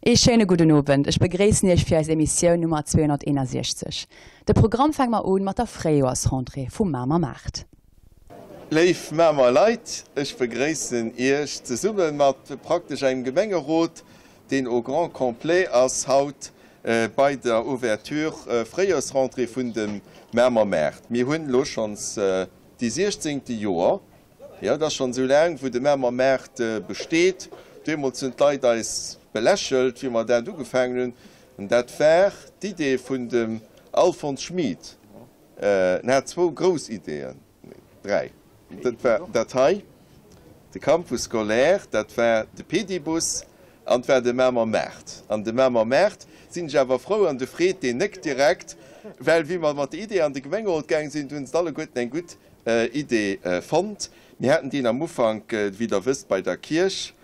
Ee schéine gudden Owend, ech begréissen Iech fir eis Emissioun Nummer 261. De Programm fänke mer un mat der Fréijoersrentrée vum Mamer Maart. Léif Mamer Leit, ech begréissen Iech zesumme mat praktesch engem Gemengerot, deen au grand complet ass haut bei der Ouverture Fréijoersrentrée vun dem Mamer Maart. Mir hunn elo schonns déi siechzéngte Joer Jo, et ass schonn esou laang, wou de Mamer Maart besteet. Deemools hunn d'Leit eis belächelt, wéi mer dat ugefaangen hunn. An dat war d'Idee vun dem Alfons Schmid. En hat zwou grouss Ideeën, nee, dräi. Dat war dat hei, de Campus scolaire, dat war de Pedibus an et war de Mamer Maart. An de Mamer Maart sinn ech awer frou, an de Fred, deen néckt direkt, well wéi mer mat der Idee an de Gemengerot gaange sinn, do hunn se alleguerten eng gutt Idee fonnt. Mir haten deen am Ufank, wéi Der wësst, bei der Kierch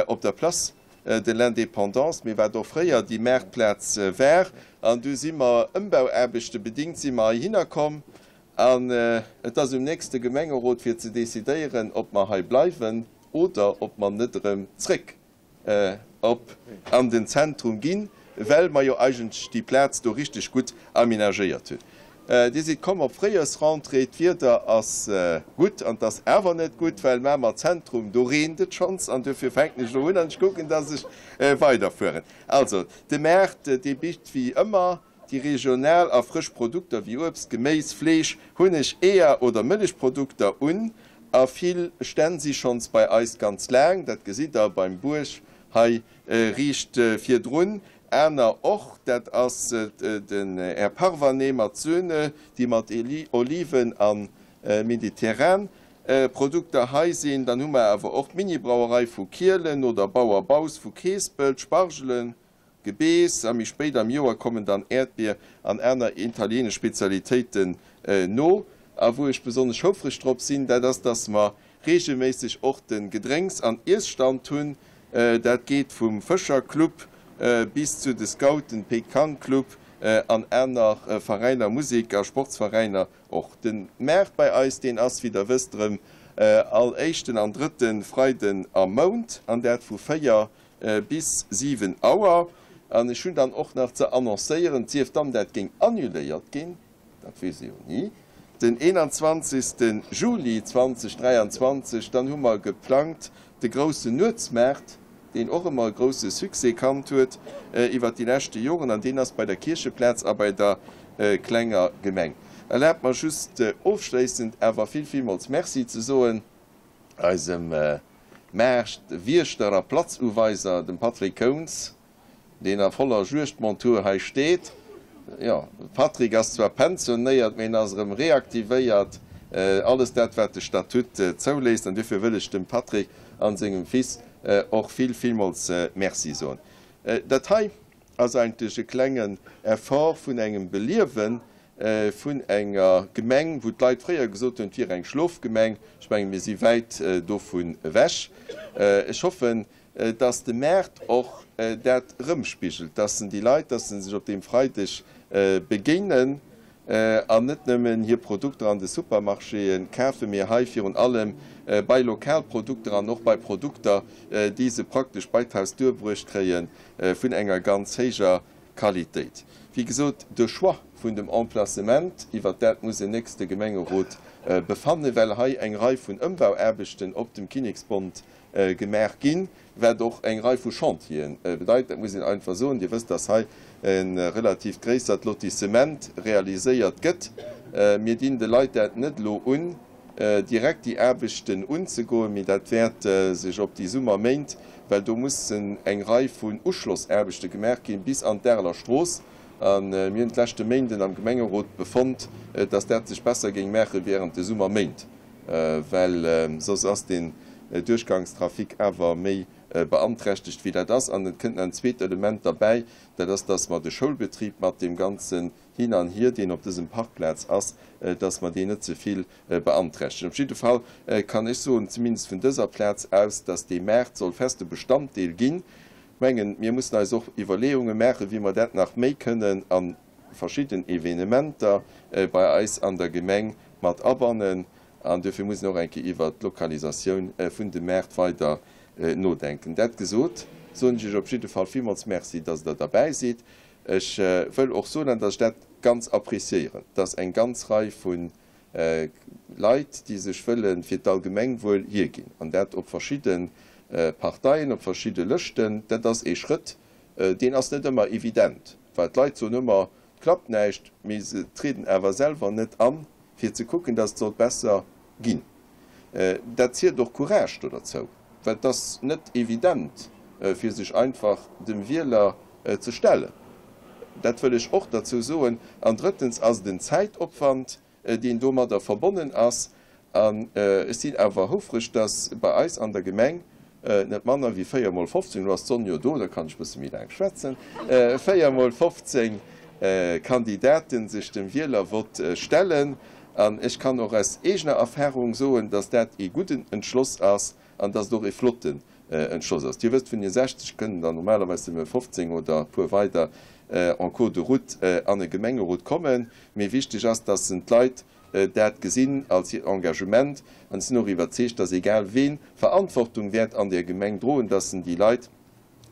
op der Place de l'Indépendance, mee wat och fréier déi Maartplaz war. An du si mer, Ëmbauaarbechte bedingt, si mer heihinner komm. An et ass um nächste Gemengerot fir ze decidéieren, ob mer hei bleiwen oder ob mer net erëm zréck op an den Zentrum ginn, well mer jo eigentlech déi Plaz do richteg gutt aménagéiert hunn. Dir sidd komm op Fréijoersrentrée, d'Wieder ass gutt an 't ass awer net gutt, well Mamer Zentrum, do reent et schonns an duerfir fänken ech elo un an ech kucken, dass ech weiderfueren. Also, de Maart, dee bitt wéi ëmmer Déi regional a frësch Produkter wéi Uebst, Geméis, Fleesch, Hunneg, Eeër oder Mëllechprodukter un a vill Stänn si schonns bei eis ganz laang, dat gesitt der beim Buerg hei riicht virdrun, aner och, dat ass den Här Parvaneh mat Söhne, déi mat Oliven a mediterran Produkter hei sinn. Dann hu mer awer och d'Mini-Brauerei vu Kielen oder Bauer Baus vu Keespelt, Spargelen, Gebeess a méi spéit am Joer kommen dann Äerdbier an aner italienesch Spezialitéiten no. A wou ech besonnesch houfreg drop sinn, dat ass, dass mer reegelméisseg och de Gedrénks an Iesstand hunn. Dat geet vum Fëscherclub bis zu de Scouten, Pékang Club an aner Veräiner, Musek a Sportsveräiner och. De Maart bei eis, deen ass, wéi der wësst, erëm all éischten an drëtte Freiden am Mount, an dat vu 4 bis 7 Auer. An ech hunn dann och nach ze annoncéieren, sief dann dat géing annuléiert ginn, dat weess ee jo ni, den 21. Juli 2023, dann hu mer geplangt de groussen Nuetsmaart, deen och ëmmer e grousse Succès kannt huet iwwert déi leschte Joren, an deen ass bei der Kiercheplaz a bei der klenger Gemeng. Erlaabt mer just ofschléissend awer vill, villmools Merci ze soen eisem Maart Wiechter a Platzuweiser, dem Patrick Kounz, deen a voller Juegdmontur hei steet. Jo, de Patrick ass zwar pensionéiert, mee en ass erëm reaktivéiert, alles dat wat de Statut zouléisst, an duerfir wëll ech dem Patrick an sengem Fils och vill, villmools Merci soen. Dat hei ass eigentlech e klengen Effort vun engem Beliewen vun enger Gemeng, wou d'Leit fréier gesot hunn, et wier eng Schlofgemeng. Ech mengen, mir si wäit dovun ewech. Ech hoffen, dass de Maart och dat erëmspigelt, dass en déi Leit, dass se sech op deem Freideg begéinen an net nëmmen hir Produkter an de Supermarchéë kafen, mee hei virun allem bei Lokalprodukter an och bei Produkter, déi se praktesch bei d'Haus duer bruecht kréie vun enger ganz héijer Qualitéit. Wéi gesot, de Choix vun dem Emplacement, iwwert dat muss en nächste Gemengerot befannen, well hei eng Rei vun Ëmbauaarbechten op dem Kinneksbond gemaach ginn, wat och eng Rei vu Chantieren bedeit. Dat muss een einfach soen. Dir wësst, dass hei e relativ gréissert Lotissement realiséiert gëtt. Mir dinn de Leit dat net elo un, direkt déi Aarbechten unzegoen, mee dat wäert sech op déi Summerméint, well do mussen eng Rei vun Uschlossaarbechte gemaach ginn bis an d'Areler Strooss. A mir hunn d'leschte Méinden am Gemengerot befonnt, dass dat sech besser géing maache während de Summerméint, well soss ass den Duerchgangstrafic awer méi beanträchtegt wéi dat ass. An et kënnt nach en zweet Element derbäi, dat ass, dass mer de Schoulbetrib mat deem ganzen Hin an Hier, deen op dësem Parkplaz ass, dass mer deen net ze vill beanträchtegen. Op jidde Fall kann ech soen, zumindest vun dëser Plaz aus, dass dee Maart soll feste Bestanddeel ginn. Ech mengen, mir mussen eis och Iwwerleeunge maachen, wéi mer dat nach méi kënnen a verschidden Evenementer bei eis an der Gemeng mat abannen. An duerfir muss een och eng Kéier iwwert d'Lokalisatioun vun dem Maart weider nodenken. Dat gesot. Soen ech Iech op jidde Fall villmools Merci, dass Der derbäi sidd. Ech wëll och soen, an dass ech dat ganz appréciéieren, dass eng ganz Rei vu Leit, déi sech wëlle fir d'Allgemengwuel hierginn, an dat op verschidde Parteien, op verschidde Lëschten, dat ass ee Schrëtt, deen ass net ëmmer evident, well d'Leit soen ëmmer, et klappt näischt, mee se trieden awer selwer net an, fir ze kucken, dass et sollt besser ginn. Dat zielt och Courage do derzou, well et ass net evident, fir sech einfach dem Wieler ze stellen. Dat wëll ech och derzou soen. An drëttens ass et en Zäitopwand, deen domadder verbonnen ass. An ech sinn awer houfreg, dass bei eis an der Gemeng net manner wéi 4 mol 15, elo ass d'Sonn jo do, da kann ech e bësse méi laang schwätzen, 4 mol 15 Kandidaten sech dem Wielervott stellen. An ech kann och aus eegener Erfahrung soen, dass dat ee gudden Entschloss ass an dass et och ee flotten Entschloss ass. Dir wësst, vun den 60 kënnen der normalerweis nëmme 15 oder e puer weider en cours de route an e Gemengerot kommen. Mee wichteg ass, dass en d'Leit dat gesinn als hiert Engagement. An ech sinn och iwwerzeegt, dass egal ween Verantwortung wäert an där Gemeng droen, dass en déi Leit,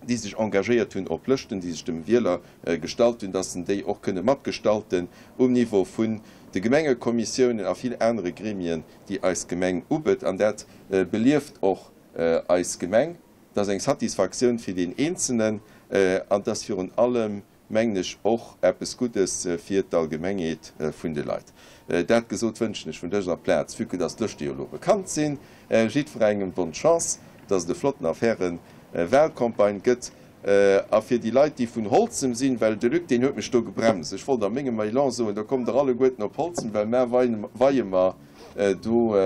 déi sech engagéiert hunn op Lëschten, déi sech dem Wieler gestallt hunn, dass en déi och kënne matgestalten um Niveau vun de Gemengekommissiounen a vill anere Gremien, déi eis Gemeng ubëtt. An dat belieft och eis Gemeng. Dat ass eng Satisfaktioun fir deen Eenzelnen an et ass virun allem mengen ech, och eppes Guddes fir d'Allgemengheet vun de Leit. Dat gesot, wënschen ech vun dëser Plaz, vue que dass d'Lëschte jo elo bekannt sinn, jiddwerengem bonne Chance, dass et e flotten a fairen Wahlcampagne gëtt. A fir déi Leit, déi vun Holzem sinn, well de Luc, deen huet mech do gebremst, ech wollt a mengem Elan soen, da kommt der alleguerten op Holzem, well mar weie mer do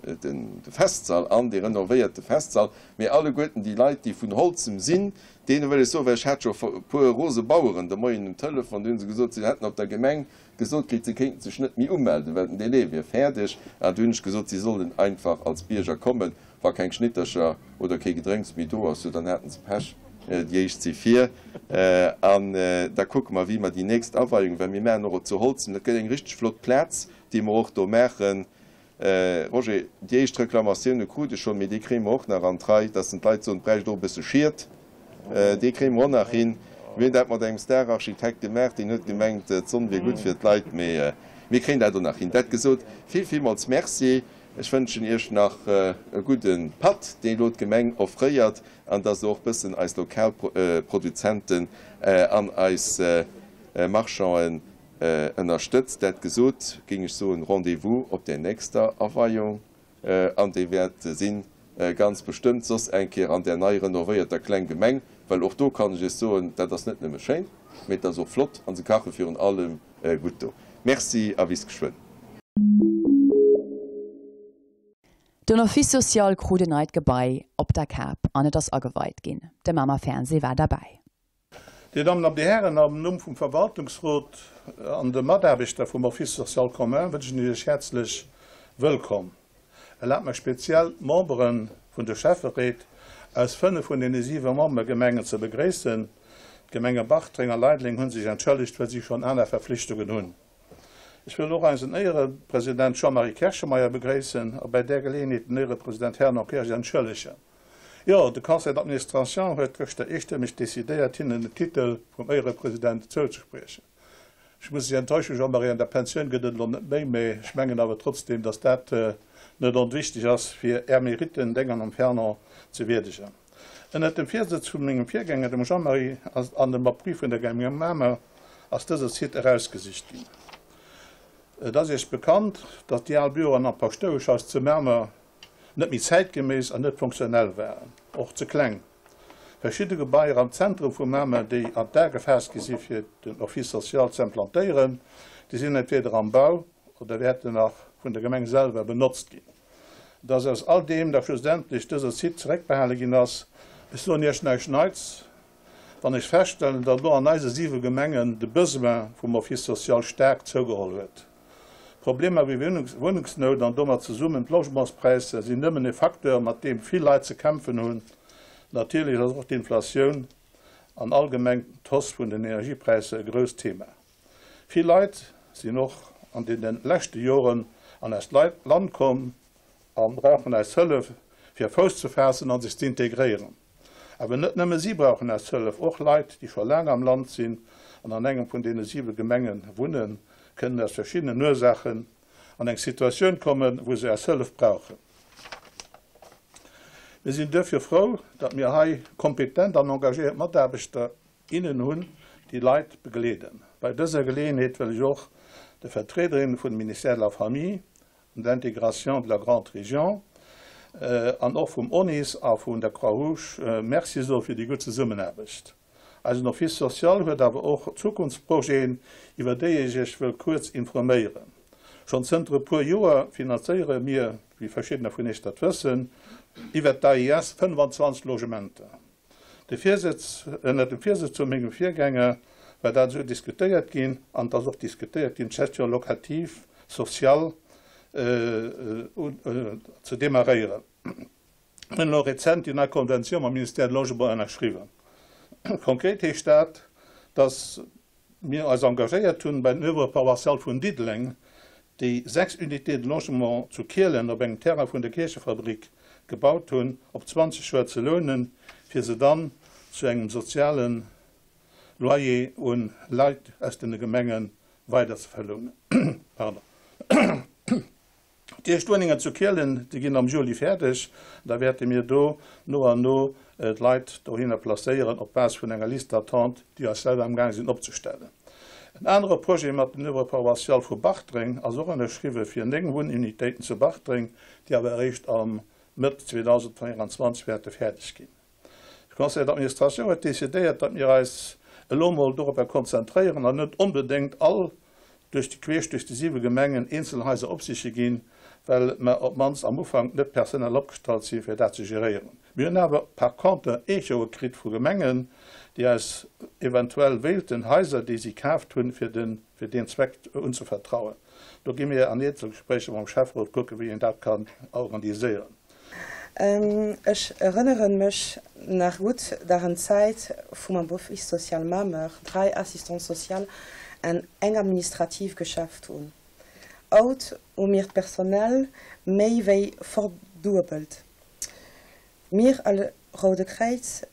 de Festsall an, dee renovéierte Festsall, mee alleguerten déi Leit, déi vun Holzem sinn, deene wëll ech soen, well ech hat scho e puer rose Baueren de Moien um Telefon, déi hu se gesot, si hätten op der Gemeng gesot kritt, se kéinten sech net méi umelden, well den Délai wier fäerdeg. An du hunn ech gesot, si sollen einfach als Bierger kommen, wa keng Schnittercher oder kee Gedrénks méi do ass, jo dann haten se Pech, déi éischt si vir. An da kucke mer, wéi mer déi nächst Aweiung, well mir maachen och zu Holzem, dat gëtt eng richteg flott Plaz, déi mer och do maachen, Roger, déi éischt Reklamatioune krut ech schonn, mee déi kréie mer och nach an d'Rei, dass den d'Leit soen, et bräicht och e bësse Schied. Dee kréie mer och nach hin. Mir hunn dat mat engem Star-Architekt gemaach, deen huet gemengt, d'Sonn wier gutt fir d'Leit, mee mir kréien dat och nach hin. Dat gesot, vill, villmools Merci. Ech wënschen Iech nach e gudde Patt, deen elo d'Gemeng offréiert, an dass Der och bëssen eis lokal Produzenten an eis Marchand'en Ënnerstëtzt. Dat gesot, géing ech soen, Rendez-vous op där nächster Aweiung, an déi wäert sinn, ganz bestëmmt soss eng Kéier an där nei renovéierter Kleng Gemeng, well och do kann ech Iech soen, dat ass net nëmme schéin, mee et ass och flott an se kache virun allem gutt do. Merci a bis geschwënn. Den Office social krut en neit Gebai op der Kap an et ass ageweit ginn. De Mamer Fernseh war derbäi. Dir Dammen an Dir Hären, am Numm vum Verwaltungsrot an de Mataarbechter vum Office social commun wënschen ech Iech häerzlech wëllkomm. Erlaabt mer speziell d'Membere vun de Schäfferéit aus 5 vun deene 7 Membergemengen ze begréissen. D'Gemenge Bartreng a Leideleng hu sech entschëllegt, well si schonn aner Verflichtungen hunn. Ech wëll och eisen Éierepresident Jean-Marie Kerschemeier begréissen a bäi där Geleeënheet den Éierepresident Hernan Kersch entschëllegen. Jo, de Conseil d'administration huet gëschter eestëmmeg decidéiert, hinnen den Titel vum Éierepresident zouzespriechen. Ech muss Iech enttäuschen, Jean-Marie, an der Pensioun gëtt et elo net méi, mee ech mengen awer trotzdeem, datt dat net onwichtig ass, fir Är Meritten, deng an dem Fernand, ze wierdegen. Ënnert dem Virsëtz vu mengem Virgänger, dem Jean-Marie, an dem Appui vun der Gemeng Mamer ass dëse Site erausgesicht ginn. Et ass Iech bekannt, datt déi al Büroen am Paschtoueschhaus zu Mamer net méi zäitgeméiss an net funktionell waren, och ze kleng. Verschidde Gebaier am Zentrum vu Mamer, déi an d'A gefaasst gi si fir den Office social ze implantéieren, déi sinn entweder am Bau oder wäerten nach vun der Gemeng selwer benotzt ginn. Dass aus all deem da schlussendlech dëse Site zeréckbehale ginn ass, ech soen Iech näischt Neits, wann ech feststellen, datt elo an eise siwe Gemengen de Besoin vum Office social staark zougeholl huet. Problemer wéi Wunnungsnout an domat zesummen d'Logementspräisser sinn nëmmen e Facteur, mat deem vill Leit ze kämpfen hunn. Natierlech ass och d'Inflatioun an allgemeng d'Hausse vun den Energiepräisser e grousst Thema. Vill Leit sinn och an deene leschte Joren an eist Land komm a brauchen eis Hëllef, fir Fouss ze faassen a sech z'integréieren. Awer net nëmme si brauchen eis Hëllef, och Leit, déi scho laang am Land sinn an an engem vun deene siwe Gemenge wunnen, kënnen aus verschiddenen Ursaachen an eng Situatioun kommen, wou se eis Hëllef brauchen. Mir sinn duerfir frou, datt mir hei kompetent an engagéiert Mataarbechter, innen hunn, déi Leit begleeden. Bei dëser Geleeënheet wëll ech och de Vertriederinne vun Ministère de la Famille an de l'Intégration de la Grande Région an och vum ONIS a vun der Croix-Rouge Merci soe fir déi gutt Zesummenaarbecht. Eisen Office social huet awer och Zukunftsprojeten, iwwer déi ech Iech wëll kuerz informéieren. Schonn zënter e puer Joer finanzéiere mir, wéi verschiddener vun Iech dat wëssen, iwwer d'AIS 25 Logementer. De Virsëtz, ënner dem Virsëtz vu mengem Virgänger war dat esou diskutéiert ginn an et ass och diskutéiert ginn, d'Gestion locative sociale ze demarréieren. Mir hunn elo rezent déi nei Konventioun mam Ministère du Logement ënnerschriwwen. Konkret heescht dat, dass mir eis engagéiert hunn, bei den Oeuvres paroissiales vun Diddeleng, déi 6 Unités de logement zu Kielen op engem Terrain vun der Kierchefabrik gebaut hunn, op 20 Joer ze lounen, fir se dann zu engem soziale Loyer un Leit aus den Gemenge weider ze verlounen. Pardon. Déi éischt Wunnengen zu Kielen, déi ginn am Juli fäerdeg. Da wäerte mir do no an no d'Leit dohinner placéieren op Base vun enger Liste d'attente, déi eis selwer amgaang sinn opzestellen. En anere Projet mat den Oeuvres paroissiales vu Bartreng ass och ënnerschriwwen fir 9 Wunnunitéiten zu Bartreng, déi awer eréischt am Mëtt 2024 wäerte fäerdeg ginn. De Conseil d'administration huet decidéiert, datt mir eis elo emol doropper konzentréieren an net onbedéngt all duerch déi queesch duerch déi siwe Gemengen eenzel Haiser opsiche ginn, well mer op d'mannst am Ufank net personell opgestallt sinn, fir dat ze geréieren. Mir hunn awer par conter Echoe kritt vu Gemengen, déi eis eventuell wéilten Haiser, déi si kaaft hunn, fir de fir deen Zweck unzevertrauen. Do gi mir an Eenzelgespréicher mam Schäfferot kucken, wéi een dat kann organiséieren. Ech erënneren mech nach gutt daren d'Zäit vum am Office social Mamer 3 Assistants sociales an eng Administrative geschafft hunn. Haut hu mir d'Personal méi wéi verduebelt. Mir al Roude Kräiz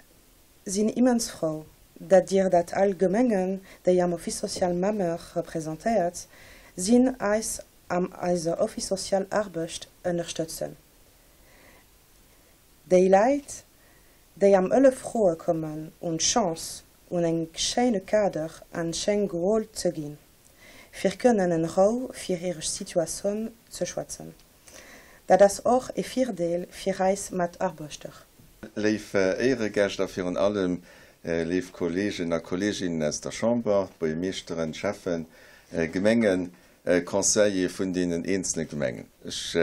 sinn immens frou, dat Dir dat all Gemengen, déi am Office social Mamer representéiert sinn, eis am eiser Office social Aarbecht ënnerstëtzen. Déi Läit, déi am Ëllef froe kommen hunn d'Chance un eng schéine Kader an schéng geholl ze ginn, fir kënnen en Rou fir hir Situatioun ze schwätzen. Dat ass och e Virdeel fir eis Mataarbechter. Léif Éieregäscht a virun allem léif Kolleegen a Kolleeginnen aus der Chamber, Buergermeeschteren, Schäffen, Gemengen, Conseiller vun deenen eenzele Gemengen. Ech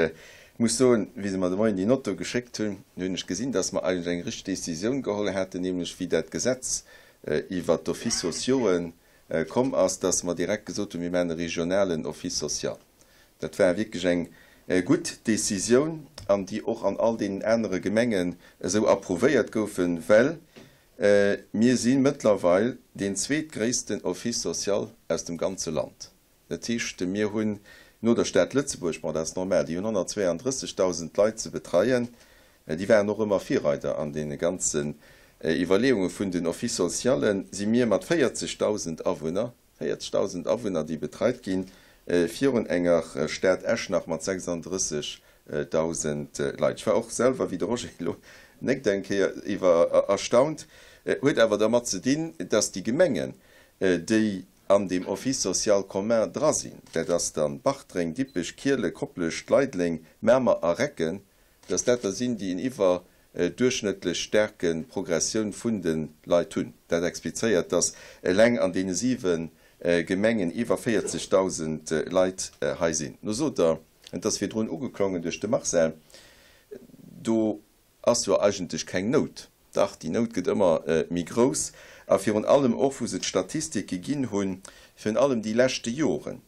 muss soen, wéi se mer de Moien déi Nott do geschéckt hunn, hunn ech gesinn, dass mer eigentlech eng richteg Décisioun geholl haten, nämlech wéi dat Gesetz iwwert d'Offices sociauxen komm ass, dass mer direkt gesot hunn, mir maachen e regionalen Office social. Dat war wierklech eng gutt Décisioun an déi och an all deenen anere Gemengen esou approuvéiert goufen, well mir si mëttlerweil deen zweetgréissten Office social aus dem ganze Land. Dat heescht, mir hunn no der Stad Lëtzebuerg, bon, dat ass normal, déi hunn 132.000 Leit ze betreien, déi waren och ëmmer Virreider an deene ganzen Iwwerleeunge vun den Offices socialen, si mir mat 40.000 Awunner, 40.000 Awunner, déi betreit ginn, virun enger Stad Esch nach mat 36.000 Leit. Ech war och selwer, wéi de Roger elo néckt, eng Kéier iwwer erstaunt. Huet awer dermat ze dinn, dass déi Gemengen, déi an deem Office social commun dra sinn, dat ass dann Bartreng, Dippech, Kiele, Koplescht, Leideleng, Mamer a Recken, dass dat der sinn, déi en iwwerduerchschnëttlech staarke Progressioun vun de Leit hunn. Dat explizéiert, dass eleng an deene siwe Gemengen iwwer 40.000 Leit hei sinn. Lo sot Der, et ass virdrun ugeklongen duerch de Marcel, do ass jo eigentlech keng Nout. Dach, déi Nout gëtt ëmmer méi grouss a virun allem och, wou se d'Statistike ginn hunn, virun allem déi leschte Joren.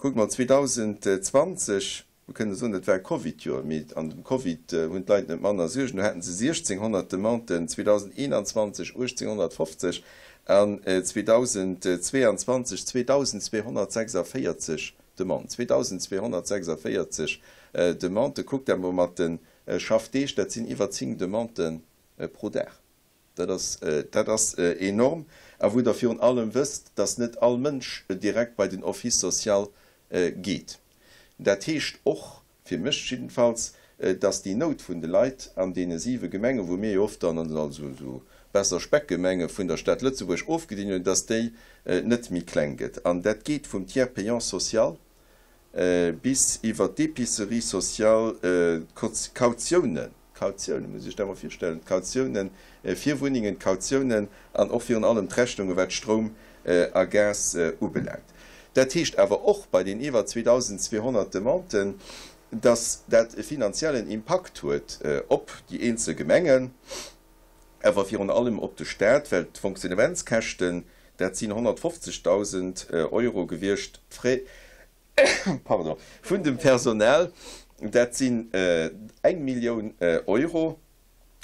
Kuckt mol, 2020, mir kënne soen, dat war e Covid-Joer, mee an dem Covid hunn d'Leit net manner Suergen, do haten se 1.600 Demanden, 2021 1.850 an 2022 2.246 Demanden. 2.246 Demanden, kuckt dat mol mat de Schaffdeeg, dat sinn iwwer 10 Demandë pro Dag. Dat ass, dat ass enorm. A wou Der virun allem wësst, dass net all Mënsch direkt bei den Office social geet. Dat heescht och, fir mech jiddenfalls, dass déi Nout vun de Leit an deene siwe Gemengen, wou mir jo oft dann als esou besser Speckgemenge vun der Stad Lëtzebuerg ofgedinn hunn, dass déi net méi kleng gëtt. An dat geet vum Tiers payant social bis iwwer d'Épicerie sociale, d'Kautiounen, d'Kautiounen, muss Iech dat emol virstellen, d'Kautiounen fir Wunnengen, d'Kautiounen an och virun allem d'Rechnunge wat Stroum a Gas ubelaangt. Dat heescht awer och bei den iwwer 2.200 Demanden, dass dat e finanziellen Impakt huet op déi eenzel Gemengen, awer virun allem op de Stat, well d'Fonctionnementskäschten, dat sinn 150.000 Euro gewiescht, d'Frais vun dem Personal, dat sinn eng Millioun Euro,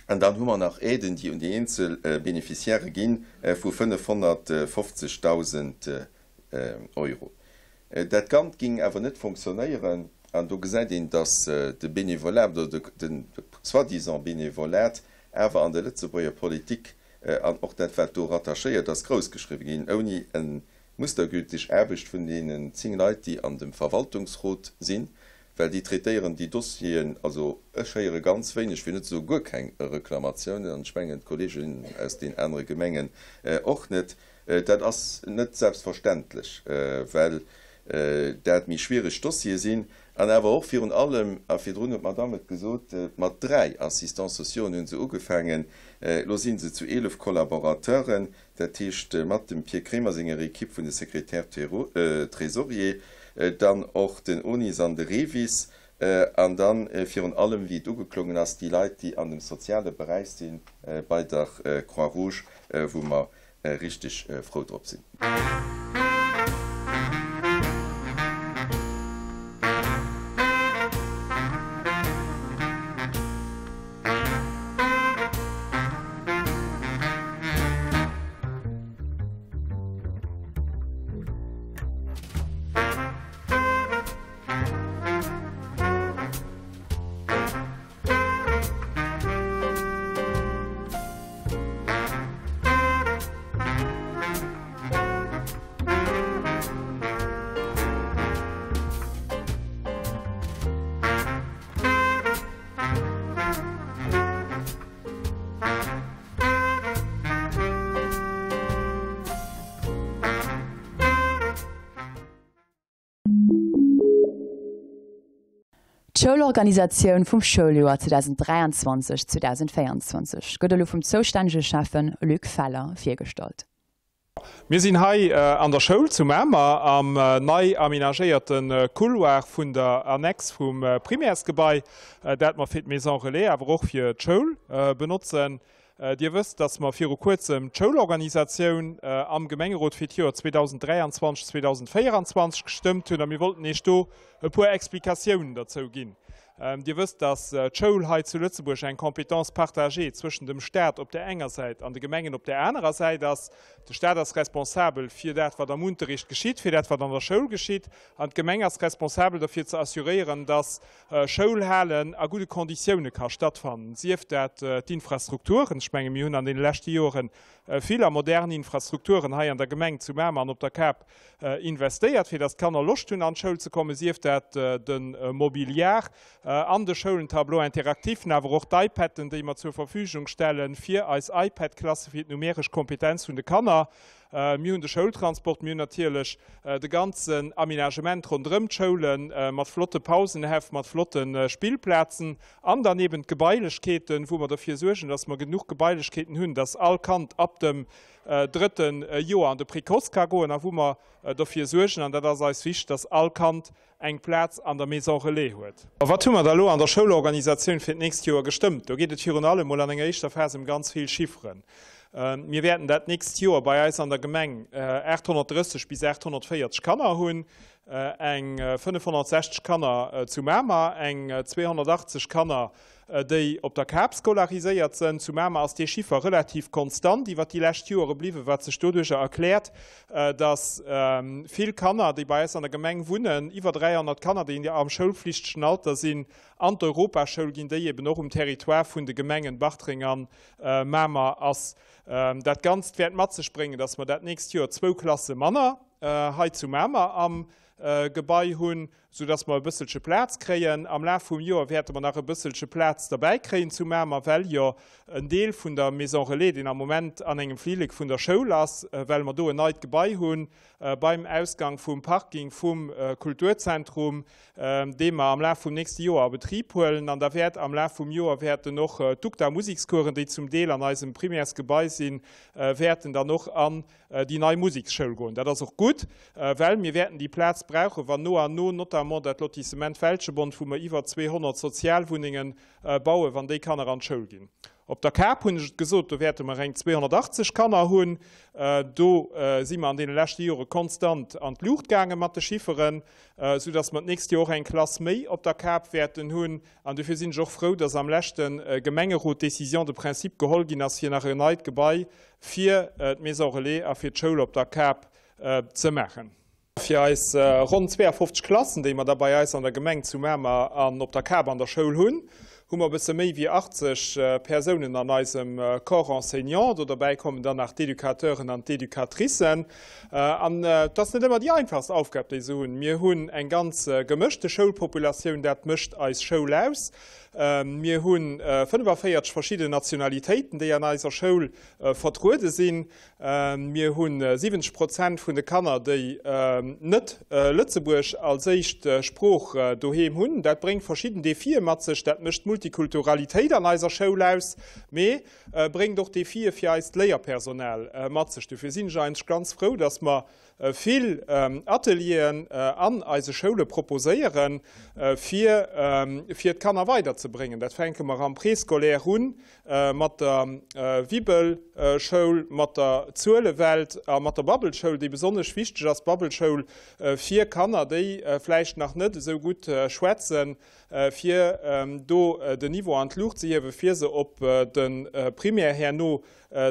an dann hu mer nach Aiden, déi un déi eenzel Bénéficiairë ginn, vu 550.000 Euro. Dat Gant ging awer net fonctionnéieren, an do gesäit een, datt de Bénévolat oder de soi-disant Bénévolat awer an der Lëtzebuerger Politik an och dat wat do rattachéiert ass, groussgeschriwwen ginn, ouni eng mustergültig Aarbecht vun deenen 10 Leit, déi an dem Verwaltungsrot sinn, well déi traitéieren déi Dossieren, also ech héiere ganz wéineg, fir net ze soe guer keng Reklamatiounen, an ech mengen d'Kolleegen aus den anere Gemengen och net. Dat ass net selbstverständlech, well dat méi schwiereg Dossiere sinn an awer och virun allem, a virdrun huet d'Madame et gesot, mat 3 Assistants sociauxen hu se ugefaangen, elo si se zu 11 Collaborateuren, dat heescht mat dem Pir Kremer senger Equipe vun de Secrétaires-trésoriers, dann och den ONIS an de REVIS an da virun allem, wéi et ugeklongen ass, déi Leit, déi an dem soziale Beräich si bei der Croix-Rouge, wou mer richteg frou drop sinn. D'Schoulorganisatioun vum Schouljoer 2023, 2024 gëtt elo vum zoustännege Schäffen Luc Feller virgestallt. Mir sinn hei an der Schoul zu Mamer am nei amenagéierte Couloir vun der Annex vum Primärsgebai, dat mer fir d'Maison Relais awer och fir d'Schoul benotzen. Dir wësst, dass mer viru kuerzem d'Schoulorganisatioun am Gemengerot fir d'Joer 2023, 2024 gestëmmt hunn a mir wollten Iech do e puer Explikatiounen derzou ginn. Dir wësst, dass d'Schoul hei zu Lëtzebuerg eng Compétence partagée zwëschen dem Stat op där enger Säit an de Gemengen op där anerer Säit ass. De Stat ass responsabel fir dat, wat am Unterricht geschitt, fir dat, wat an der Schoul geschitt, an d'Gemeng ass responsabel derfir ze assuréieren, dass Schoulhalen a gudde Konditioune ka stattfannen, sief dat d'Infrastrukturen, ech menge mir hunn an deene leschte Joere vill a modern Infrastrukturen hei an der Gemeng zu Mamer an op der Kap investéiert, fir datt d'Kanner Loscht hunn an d'Schoul ze kommen, sief dat de Mobiliar an de Schoulen, Tableaux interactifen, awer och d'iPaden, déi mer zur Verfügung stelle fir eis iPad-Klasse fir d'numeresch Kompetenz vun de Kanner. Mir hunn de Schoultransport, mir hunn natierlech de ganzen Aménagement ronderëm d'Schoule mat flotte Pausenhäff, mat flotte Spillplazen an dann eben d'Gebailechkeeten, wou mer derfir suergen, dass mer genuch Gebailechkeeten hunn, dass all Kand ab dem drëtte Joer an de Précoce ka goen a wou mer derfir suergen, an dat ass eis wichteg, dass all Kand eng Plaz an der Maison Relais huet. A wat hu mer da elo an der Schoulorganisatioun fir d'nächst Joer gestëmmt? Do geet et virun allem mol an enger éischter Phas ëm ganz vill Chifferen. Mir wäerten dat nächst Joer bei eis an der Gemeng 830 bis 840 Kanner hunn. eng 560 Kanner zu Mamer, eng 280 Kanner, déi op der Kap scolariséiert sënn. Zu Mamer ass dee Chiffer relativ konstant iwwert déi lescht Joere bliwwen, wat sech doduercher erkläert, dass vill Kanner, déi bei eis an der Gemeng wunnen, iwwer 300 Kanner, déi am schoulflichtegen Alter sinn, an d'Europaschoul ginn, déi eben och um Territoire vun de Gemengen Bartreng an Mamer ass. Dat Ganzt wäert mat sech bréngen, dass mer dat nächst Joer zwou Klasse manner hei zu Mamer am Gebai hunn, soudass mer e bësselche Plaz kréien. Am Laf vum Joer wäerte mer nach e bësselche Plaz derbäi kréien zu Mamer, well jo en Deel vun der Maison Relais, deen am Moment an engem Flillek vun der Schoul ass, well mer do en neit Gebai hunn beim Ausgang vum Parking vum Kulturzentrum, dee mer am Laf vum nächste Joer a Betrib huelen. An da wäert am Laf vum Joer wäerten och d'UGDA-Musekscoursen, déi zum Deel an eisem Primärsgebai sinn, wäerten dann och an déi nei Museksschoul goen. Dat ass och gutt, well mir wäerten déi Plaz brauchen, wann no an no notamment dat Lotissement Welschebond, wou mer iwwer 200 Sozialwunnenge bauen, wann déi Kanner an d'Schoul ginn. Op der Kap hunn ech et gesot, do wäerte mer eng 280 Kanner hunn. Do si mer an deene leschte Jore konstant an d'Luucht gaange mat de Chifferen, soudass mer d'nächst Joer och eng Klass méi op der Kap wäerten hunn. An dofir sinn ech och frou, dass am leschte Gemengerot d'Décision de principe geholl ginn ass, fir nach en neit Gebai fir d'Maison Relais a fir d'Schoul op der Kap ze maachen. Fir eis ronn 52 Klassen, déi mer da bei eis an der Gemeng zu Mamer an op der Kap an der Schoul hunn, hu mer e bësse méi wéi 80 Persounen an eisem Corps enseignant. Do derbäi kommen dann nach d'Educateuren an d'Educatricen. An et ass net ëmmer déi einfachst Aufgab, déi se hunn. Mir hunn eng ganz gemëschte Schoulpopulatioun, dat mécht eis Schoul aus. Mir hu 45 verschidden Nationalitéiten, déi an eiser Schoul vertruede sinn. Mir hu 70 Prozent vun de Kanner, déi net Lëtzebuerg als éischt Sprooch doheem hunn. Dat bréngt verschidden Defie mat sech. Dat mécht d'Multikulturalitéit an eiser Schoul aus, mee bréngt och Defie fir eist Léierpersonal mat sech. Dofir sinn ech eigentlech ganz frou, dass mer vill Atelieren an eise Schoule proposéieren, fir fir d'Kanner weiderzebréngen. Dat fänke mer am Préscolaire un mat der Wibbelschoul, mat der Zuelewelt a mat der Babbelschoul, déi besonnesch wichteg ass, d'Babbelschoul fir Kanner, déi vläicht nach net esou gutt schwätzen, fir do den Niveau an d'Luucht ze hiewen, fir se op de Primaire herno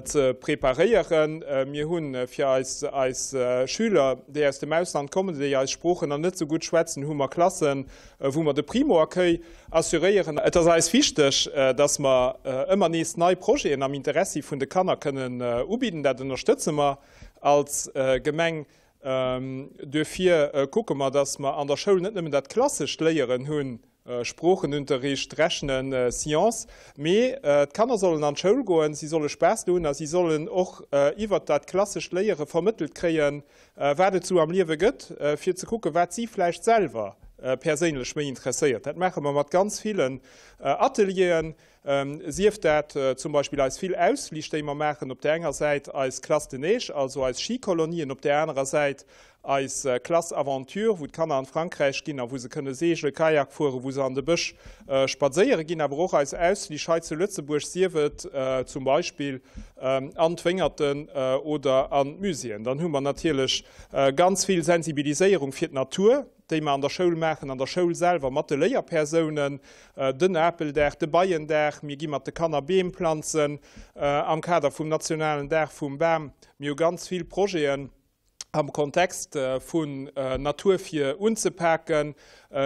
ze preparéieren. Mir hu fir eis eis Schüler, déi aus dem Ausland kommen, déi eis Sproochen nach net esou gutt schwätzen, hu mer Klassen, wou mer de Primo-Accueil assuréieren. Et ass eis wichteg, dass mer ëmmer nees nei Projeten am Interessi vun de Kanner kënnen ubidden. Dat ënnerstëtze mer als Gemeng. Duerfir kucke mer, dass mer an der Schoul net nëmmen dat klassescht Léieren hunn, Sproochenunterricht, Rechnen, Science, mee d'Kanner sollen an d'Schoul goen, si solle Spaass do hunn a si sollen och iwwert dat klassescht Léiere vermëttelt kréien, wat et sou am Liewe gëtt, fir ze kucken, wat si vläicht selwer perséinlech méi interesséiert. Dat maache mer mat ganz villen Atelieren, Sief dat zum Beispill eis vill Ausflich, déi mer maachen, op där enger Säit eis Classe de neige, also eis Skikolonien, op där anerer Säit eis Classe aventure, wou d'Kanner an d'Frankräich ginn a wou se kënne seegelen, Kajak fueren, wou se an de Bësch spadséiere ginn, awer och eis Ausflich hei zu Lëtzebuerg, sief et zum Beispill an d'Wéngerten oder an d'Muséeën. Dann hu mer natierlech ganz vill Sensibiliséierung fir d'Natur. déi mer an der Schoul maachen, an der Schoul selwer mat de Léierpersounen, den Apeldag, de Beiendag, mir gi mat de Kanner Beem planzen am Kader vum nationalen Dag vum Bam. Mir hu ganz vill Projeten am Kontext vun Natur fir unzepaken.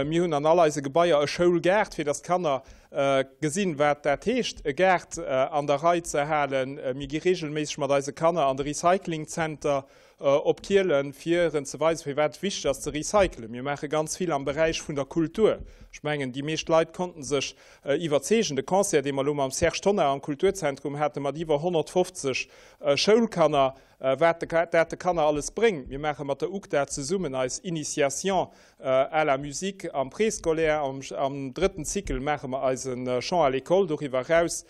Mir hunn an all eise Gebaier e Schoulgaart, fir datt d'Kanner gesinn, wat dat heescht, e Gaart an der Rei ze halen. Mir gi reegelméisseg mat eise Kanner an de Recyclingzenter op Kielen, fir en ze weisen, firwat et wichteg ass ze recyclen. Mir maache ganz vill am Beräich vun der Kultur. Ech mengen, déi meescht Leit konnten sech iwwerzeegen, de Concert, dee mer elo mam Serge Tonnar am Kulturzentrum hate mat iwwer 150 Schoulkanner, wat dat de Kanner alles bréngt. Mir maache mat der UGDA zesummen eis Initiation à la musique am Préscolaire. Am drëtten Cycle maache mer eise Chant à l'école. Doriwwer eraus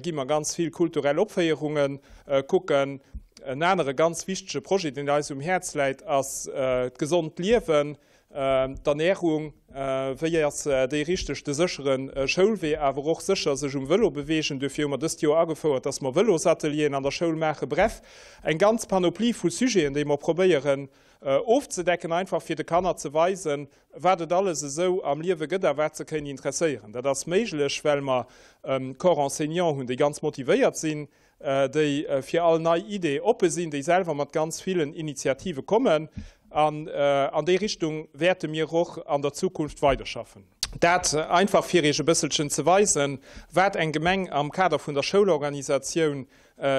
gi mer ganz vill kulturell Opféierunge kucken. En anere ganz wichtege Projet, deen eis um Häerz läit, ass d'gesond Liewen. D'Ernärung, wéi ass déi richteg, de séchere Schoulwee, awer och sécher sech um Vëlo beweegen. Duerfir hu mer dëst Joer agefouert, dass mer Vëlosatelieren an der Schoul maachen. Bref, eng ganz Panoplie vu Sujeten, déi mer probéieren ofzedecken, einfach fir de Kanner ze weisen, wat et alles esou am Liewe gëtt a wat se kéint interesséieren. Dat ass méiglech, well mer e Corps enseignant hunn, déi ganz motivéiert sinn, déi fir all nei Idee oppe sinn, déi selwer mat ganz villen Initiative kommen. An an déi Richtung wäerte mir och an der Zukunft weiderschaffen. Dat einfach fir Iech e bësselchen ze weisen, wat eng Gemeng am Kader vun der Schoulorganisatioun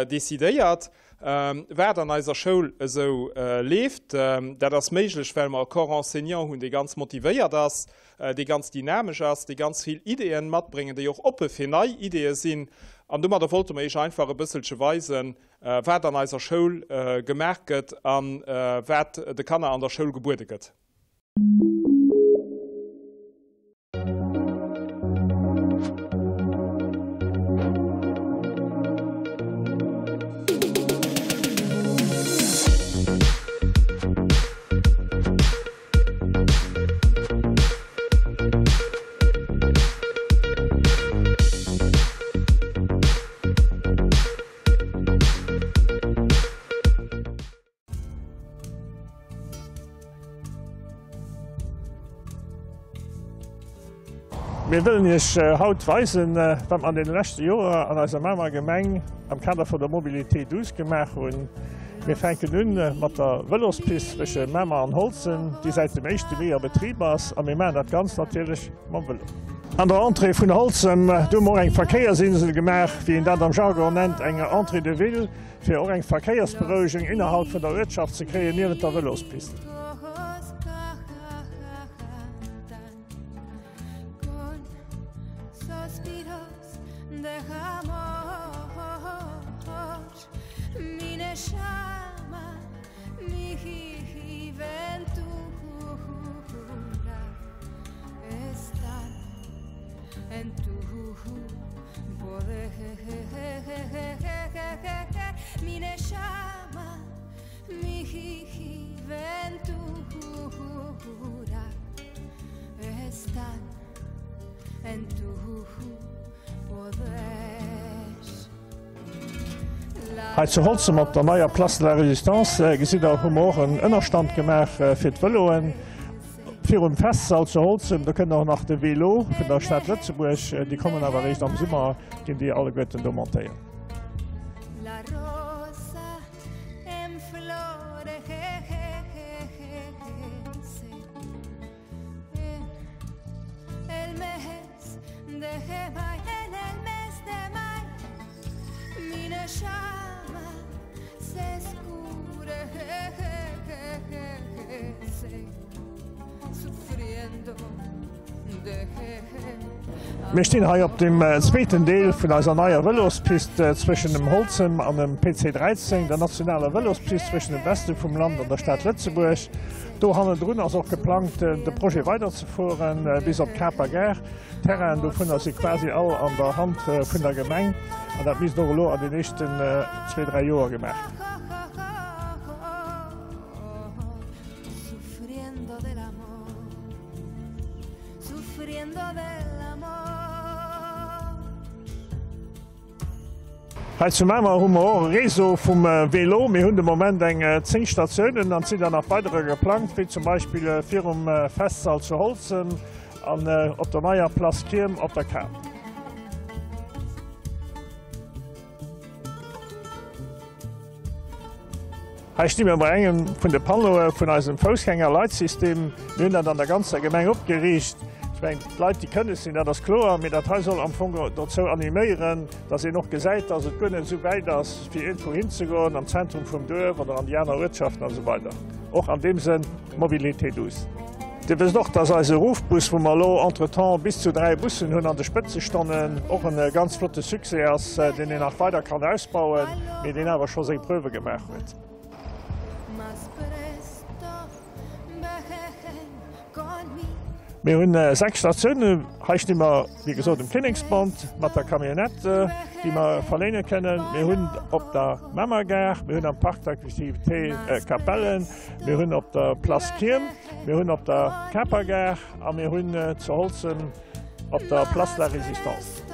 decidéiert, wat an eiser Schoul esou leeft. Dat ass méiglech, well mer e Corps enseignant hunn, dee ganz motivéiert ass, dee ganz dynamesch ass, déi ganz vill Ideeën matbréngen, déi och oppe fir nei Ideeë sinn. An domadder wollte mer Iech einfach e bësselche weisen, wat an eiser Schoul gemaach gëtt a wat de Kanner an der Schoul gebuede gëtt. Mir wëllen Iech haut weisen, wat mer an deene leschte Joer an eiser Mamer Gemeng am Kader vun der Mobilité douce gemaach hunn. Mir fänken un mat der Vëlospist zwësche Mamer an Holzem, déi säit dem éischte Mee a Betrib ass a mir maachen dat Ganzt natierlech mam Vëlo. An der Entrée vun Holzem, do hu mer och eng Verkéiersinsel gemaach, wéi een dat am Jargon nennt, eng Entrée de ville, fir och eng Verkéiersberouegung innerhalb vun der Uertschaft ze kréien, niewent der Vëlospist. Hei zu Holzem op der neier Place de la Résistance, gesitt der, hu mer och en Ënnerstand gemaach fir d'Vëloen. Virum Festsall zu Holzem, do kënnt och nach de Vélo vun der Stad Lëtzebuerg. Déi kommen awer eréischt am Summer, ginn déi alleguerten do montéiert. Mir stinn hei op dem zweeten Deel vun eiser neier Vëlospist zwëschen dem Holzem an dem PC 13, der nationaler Vëlospist zwëschen dem Weste vum Land an der Stad Lëtzebuerg. Do hannendrun ass och geplangt, de Projet weiderzefueren bis op d'Caper Gare. D'Terrainen dovunner si quasi all an der Hand vun der Gemeng an dat misst och elo an den nächsten zwee, dräi Joer gemaach ginn. Hei zu Mamer hu mer och e Réseau vum Vélo. Mir hunn de Moment eng 10 Statiounen an et sinn der nach weiderer geplangt, wéi zum Beispill virum Festsall zu Holzem an op der neier Place Kierm op der Kap. Hei sti mir bei engem vun de Panneaue vun eisem Foussgängerleitsystem. Mir hunn dat an der ganzer Gemeng opgeriicht. Ech mengen, d'Leit, déi kënne sinn, dat ass kloer, mee dat hei soll am Fong dozou animéieren, dass een och gesäit, dass et guer net esou wäit ass, fir iergendwou hinzegoen, am Zentrum vum Duerf oder an déi aner Uertschaften a sou weider. Och an deem Sënn, Mobilité douce. Dir wësst och, dass eise Ruffbus, wou mer elo entretemps bis zu 3 Bussen hunn an de Spëtzestonnen, och en ganz flotte Succès ass, deen een nach weider kann ausbauen, mee deen awer scho seng Preuve gemaach huet. Mir hunn 6 Statiounen. Hei sti mer, wéi gesot, um Kinneksbond mat der Camionnette, déi mer verléine kënnen. Mir hunn op der Mamer Gare, mir hunn am Parc d'activités Capellen, mir hunn op der Place Kierm, mir hunn op der Caper Gare a mir hunn zu Holzem op der Place de la Résistance.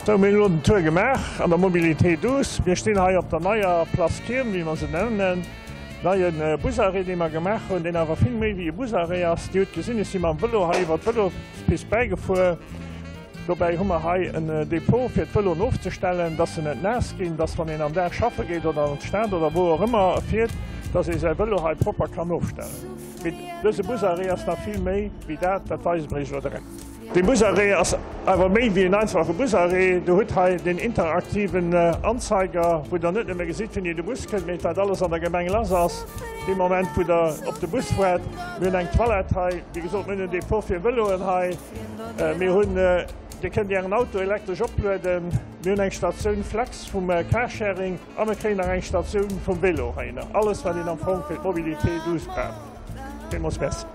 Sou, mir hunn elo den Tour gemaach an der Mobilité douce. Mir stinn hei op der neier Place Kierm, wéi mer se nennen. Neie Busarrêt, dee mer gemaach hunn, deen awer vill méi wéi e Busarrêt ass. Dir hutt gesinn, ech si mam Vëlo hei iwwer d'Vëlospist bäigefuer. Dobäi hu mer hei en Depot, fir d'Vëloen ofzestellen, dass se net naass ginn, dass wann een am Dag schaffe geet oder an d'Stad oder wou och ëmmer fiert, dass ee säi Vëlo hei propper kann ofstellen. Mee dëse Busarrêt ass nach vill méi wéi dat, dat weise mer Iech elo direkt. Dee Busarrêt ass awer méi wéi en einfache Busarrêt. Der hutt hei deen interaktiven Anzeiger, wou Der net nëmme gesitt, wéini de Bus kënnt, mee wat alles an der Gemeng lass ass dee Moment, wou Der op de Bus waart. Mir hunn eng Toilette hei, wéi gesot, mir hunn en Depot fir Vëloen hei. Mir hunn, Dir kënnt Ären Auto elektresch oplueden. Mir hunn eng Statioun Flex vum Carsharing a mir kréien nach eng Statioun vum Vélo heihinner. Alles, wat een am Fong fir d'Mobilité douce brauch. Villmools Merci.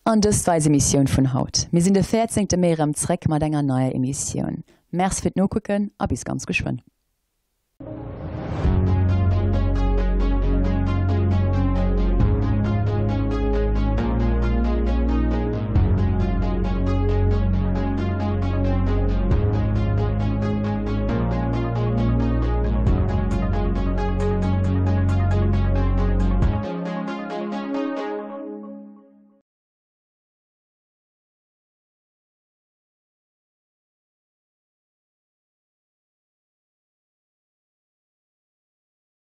An dëst war eis Emissioun vun haut. Mir sinn de 14 Mee erëm zréck mat enger neier Emissioun. Merci fir d'Nokucken a bis ganz geschwënn.